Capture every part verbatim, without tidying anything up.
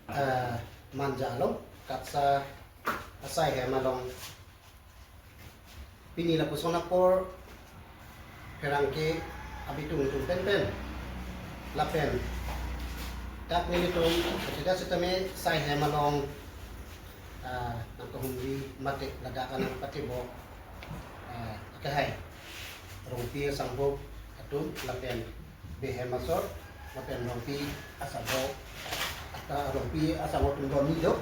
Eh, Manja along, KATSA asai hem along. Pini lapuson apor pherangke abitung tum pen pen. Lapen dak nelitum, kachida sitame sai hem along, ah, nangkahumri mate ladak anang patibok, ah, akehai Rongpi asangho atum lapen Behem asor lapen Rongpi asangho, ata Rongpi asangho atum don ni do.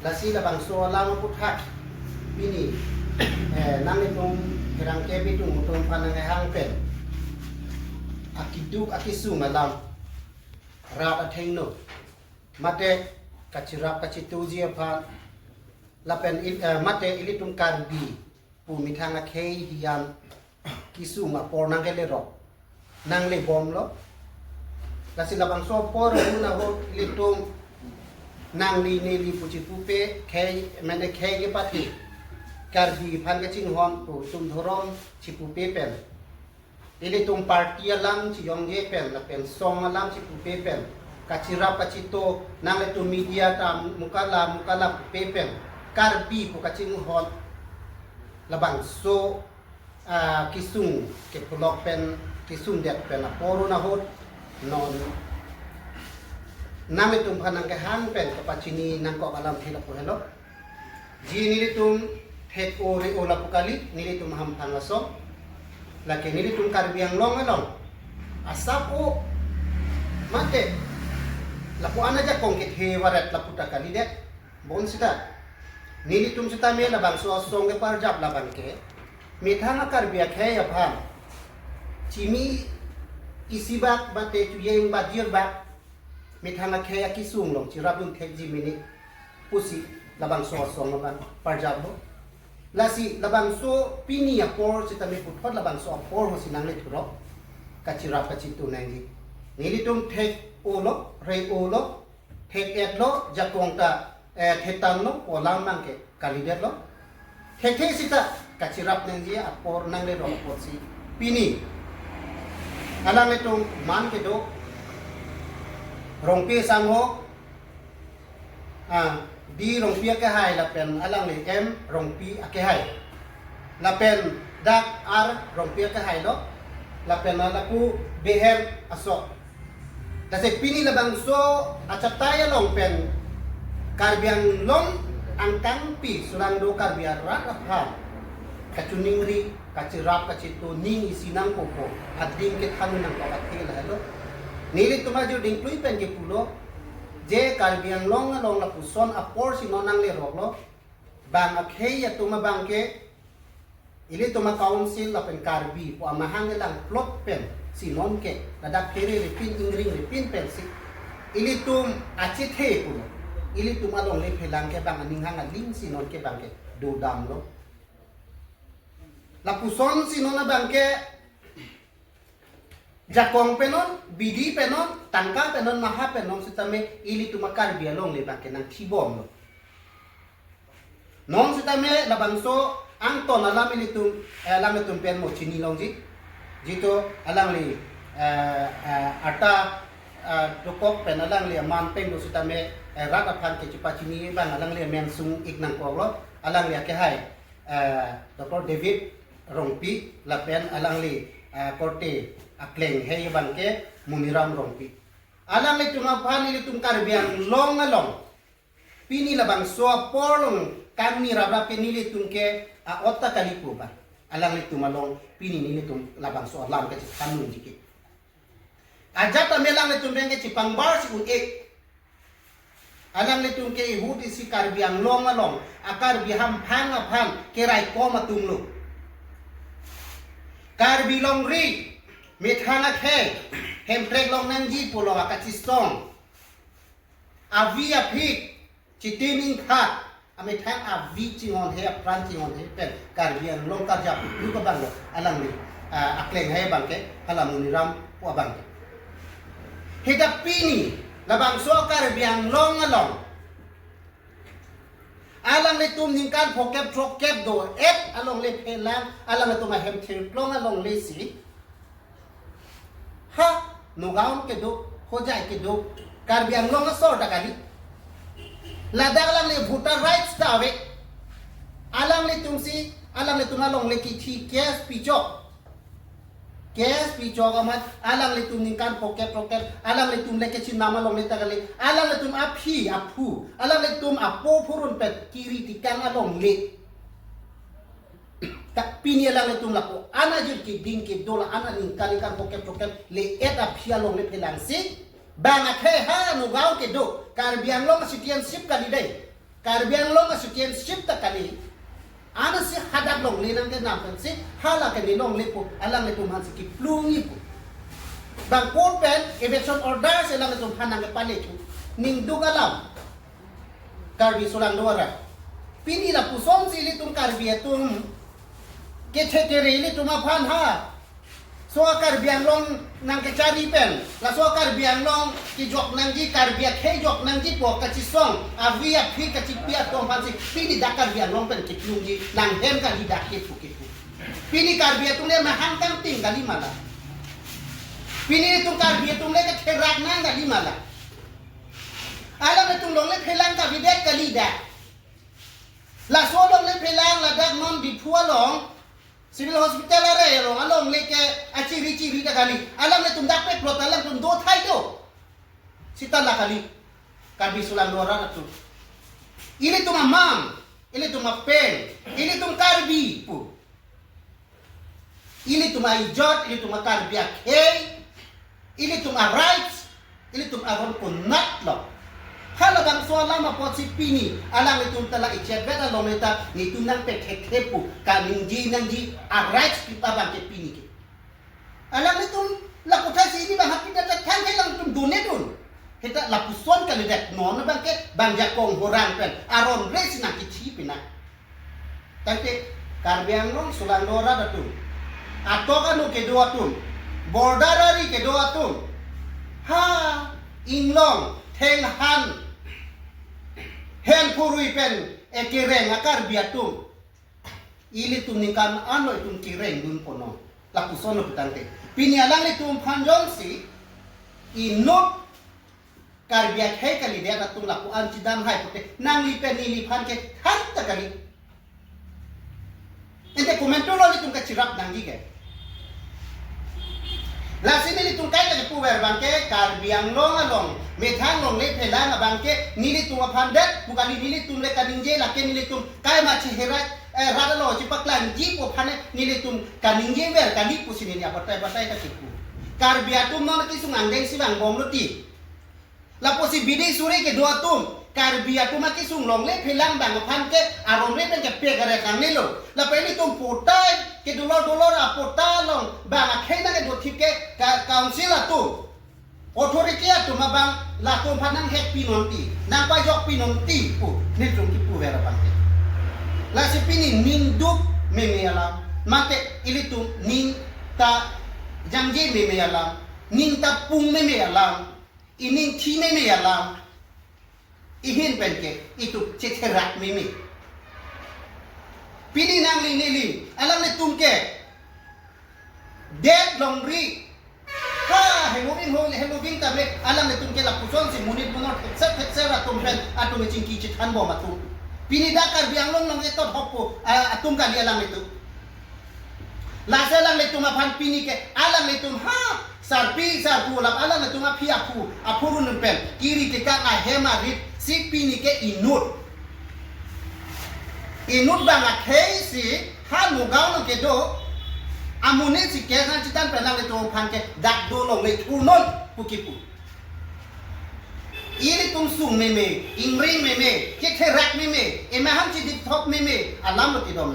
Lasi labangso alam aputhak pini, eh, nanglitum pherangke abitung tum aphan nanghang pen akiduk akisung alam, rat athengno, mate kachirap kachitoji aphan, lapen il-, eh, mate ilitum Karbi pu methang akhei hijan kisung apor nangkelerok, nanglebomlo. Lasi labangso apor un ahut ilitum nangli neli pu chipupe, khei mane khei kepathe, Karbi aphan kachinghon pu itum dhorom chipupe pen, ilitum party alam chiyongje pen lapen song alam chipupe pen, kachirap kachito, nanglitum media ta mukala mukala pupe pen, Karbi pu kachinghon labangso, ah, kisung kepulok pen, kisungdet pen apor un ahut non nanglitum aphan nangkehang pen kapachini nangkok alamthe lapu helo. Ji nelitum thek-o re-o lapu kali, nelitum hamphang asong. Lake nelitum Karbi Anglong along asap-o mate lapu-an ajakong kethe varet lapu ta kalidet. Bonsita nelitum sitame labangso asong keparjap labang ke methang a-Karbi akhei aphan chimi isi bak mate chujeng bajir bak methang akhei akisung along chirapdun thekji mene pusi labangso asong abang parjaplo. Lasi labangso pini apor sitame puthot labangso apor hosi nanglethurok, kachirap kachito nangji. Nelitum thek-olo, re-olo, thek-etlo, jakong ta, eh, thetanlo pu alam abang ke kalidetlo. Thekthe sita kachirap nangji apor nanglerok apotsi pini alanglitum man kedo, Rongpi asangho, ah, D Rongpi akehai lapen alangli M Rongpi akehai, lapen dak R Rongpi akehailo, lapen lapu Behem asor. Lasi pini labangso achatai along pen Karbi Anglong angkangpi sulang do Karbi arat aphan kachiningri, kachirap kachito, ning isi nangkokpo, adim kethan nangkok athe lahelo. Nelitum ajuding klui pen kepulo, je Karbi Anglong along lapuson apor si non nangleroklo, bang akhei atum abang ke ilitum a-council lapen Karbi pu amahang elang plot pen si non ke ladak phere ripin ingring ripin pensi ilitum achethe pulo, ilitum alongle phelang ke bang aning hang aling si non ke bang ke dodamlo. Lapuson si non abang ke jakong penon, bidi penon, tangka penon, maha penon sitame ilitum a-Karbi alongle abang ke nangthibomlo. Non sitame labangso angton alam ilitum, eh, alanglitum pen mo chini longji. Jito alangli, eh, eh, arta, eh, dokok pen alangli aman peng do sitame, eh, rat aphan kechipachini abang alangli amen sung-ik nangkoklo, alangli akehai, eh, Doctor David Rongpi lapen alangli, eh, korte akleng hei abang ke Muniram Rongpi. Alanglitum aphan ilitum Karbi Anglong along pini labangso apor along kangni raprap ke nelitum ke a-ot ta kali pu abang. Alanglitum along pini nelitum labangso alam kachethan unji ke. Ajat tame alanglitum reng kechipangbar si un-e. Alanglitum ke ihut isi Karbi Anglong along, a-Karbi hamphang aphan keraikom atumlo. Karbi longri, methang akhei, Hemprek long nangji pulo akachesong, avi aphik, chiti ningkhat, amethang avi chinghon he, apran chinghon he pen Karbi Anglong karjap pu abang lo alangli, ah, akleng hei abang ke hala Muniram pu abang ke. Hita pini labangso Karbi Anglong along alanglitum ningkan phokep throkkep do-et alongle phelang, alanglitum ahem thirklong alongle si, ha, Nagaon kedo, Hojai kedo, Karbi Anglong asor ta kali. Ladak alangli voter rights ta ave. Alanglitum si, alanglitum alongle kithi case pichok. Case pichok amat alanglitum ningkan phokep phokep, alanglitum le kachinam alongle ta kali. Alanglitum aphi aphu, alanglitum apo phurun pen kiri tikang alongle. Ta pini alanglitum lapu ana jur kiding kedo la ana ningkan ningkan phokep phokep le-et aphi alongle phelangsi. Bang akhei ha Nagaon kedo, Karbi Anglong a-citizenship kali dei. Karbi Anglong a-citizenship ta kali. Ansi hadak longle nangkenam pensi hala ke ne longle pu alanglitum aphansi kiplungji pu. Bang court pen eviction order si alanglitum aphan nangkepale thu. Ningduk alam. Karbi Solang Dora. Pini lapusonsi ilitum Karbi atum kethe kere ilitum aphan ha. So Karbi Anglong nangkechari pen, laso Karbi Anglong kejok nangji, Karbi akhei jok nangji pu kachisong, avi aphi kachipi atum aphansi pini dak Karbi Anglong pen kiplungji, nanghem kali dak ke pu ke pu. Pini Karbi atum le mahang kangting kali ma la. Pini itum Karbi atum le ketherak nang kali ma la. Alanglitum longle phelang kavedet kali dak. Laso alongle phelang ladak non Diphu along, Civil Hospital arei along, alongle ke achiri chiri ta kali. Alanglitum dak pe plot alangtum do thai do. Sita la kali. Karbi Solang Dora atum. Ilitum amang, ilitum apeng, ilitum Karbi pu. Ilitum a-ijot, ilitum a-Karbi akhei, ilitum a-rights, ilitum aron konat lo. Halabangso alam apotsi pini alanglitum ta la ichetvet alongle ta netum nangpekthekthe pu kaningje nangji a-rights kita abang ke pini ke. Alanglitum la kothaisi ini bang hapita ta thang ke alanglitum done dun. Heta lapuson kalidet non abang ke bang jakong horang pen aron resi nangkithi pina. Tangte Karbi Anglong Solang Dora atum, atok anu kedo atum, border ari kedo atum, ha inglong thenghan hen phurui pen ekereng a-Karbi atum, ilitum ningkan ano itum kereng dun pono. Lapuson lo putangte. Pini alanglitum aphan jongsi inut Karbi akhei kalidet atum lapu-an chedam hai pute nangli pen neliphan ke than ta kali. Ente komantu lo ilitum kachirap nangji ke. Lasi nelitum kaita kepuver abang ke Karbi Anglong along methang longle phelang abang ke nelitum aphan det pu kali, nelitum le kaningje lake nelitum kaima cheherai, eh, rat along chepaklangji pu aphan nelitum kaningjever kali pusi neli abatai batai ta kepu. Karbi atum non kesung angdeng si vangbom lo ti. Lapusi bidi suri kedo atum, Karbi atum akesung longle phelang abang aphan ke aron re pen kepek kare kangnelo. Lapen ilitum potai ke dolor dolor apotai along bang akhei nangkedo thip ke ka-, council atum, authority atum abang latum aphan nanghek pinon ti, nangpajok pinon ti pu nelitum kepuver abang ke. Lasi pini ningduk meme alam, mate ilitum ning ta jangje meme alam, ning ta pung meme alam, ining thi meme alam, ihin pen ke itum chetherak meme. Pini nangli neli alanglitum ke det longri, ha hemoving ho hemoving tame alanglitum ke lapusonsi monit monor thekser thekser atum pen atum chingki chethanbom atum. Pini dak Karbi Anglong along etot hokpo, ah, atum kali alanglitum. Lasi alanglitum aphan pini ke alanglitum ha sarpi sarpo lap alanglitum aphi aphu aphurun pen kiri tikang ahem arit si pini ke inut. Inut bang akhei si ha Nagaon along kedo amonit si ke nang chitan pen alanglitum aphan ke dak do longle thunon pu kipu. Ilitum sung meme, ingring meme, chetherak meme, emahan chidip thop meme alam lo tidom.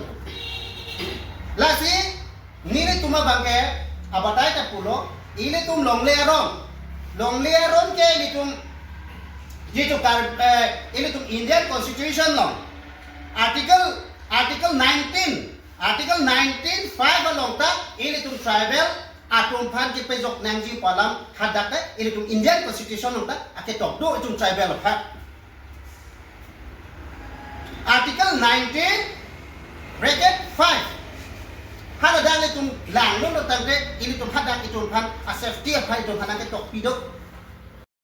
Lasi nelitum abang ke abatai ta pulo, ilitum longle aron, longle aron ke ilitum jitu kar, eh, ilitum Indian Constitution along Article, Article nineteen, Article nineteen five along ta ilitum tribal atum aphan kepejok nangji pu alam hadak ke ilitum Indian Constitution along ta aketok do itum tribal aphan. Article nineteen, bracket five. Hadak ilitum langnon lo tangte ilitum hadak itum aphan a-safety aphan itum aphan aketok pido.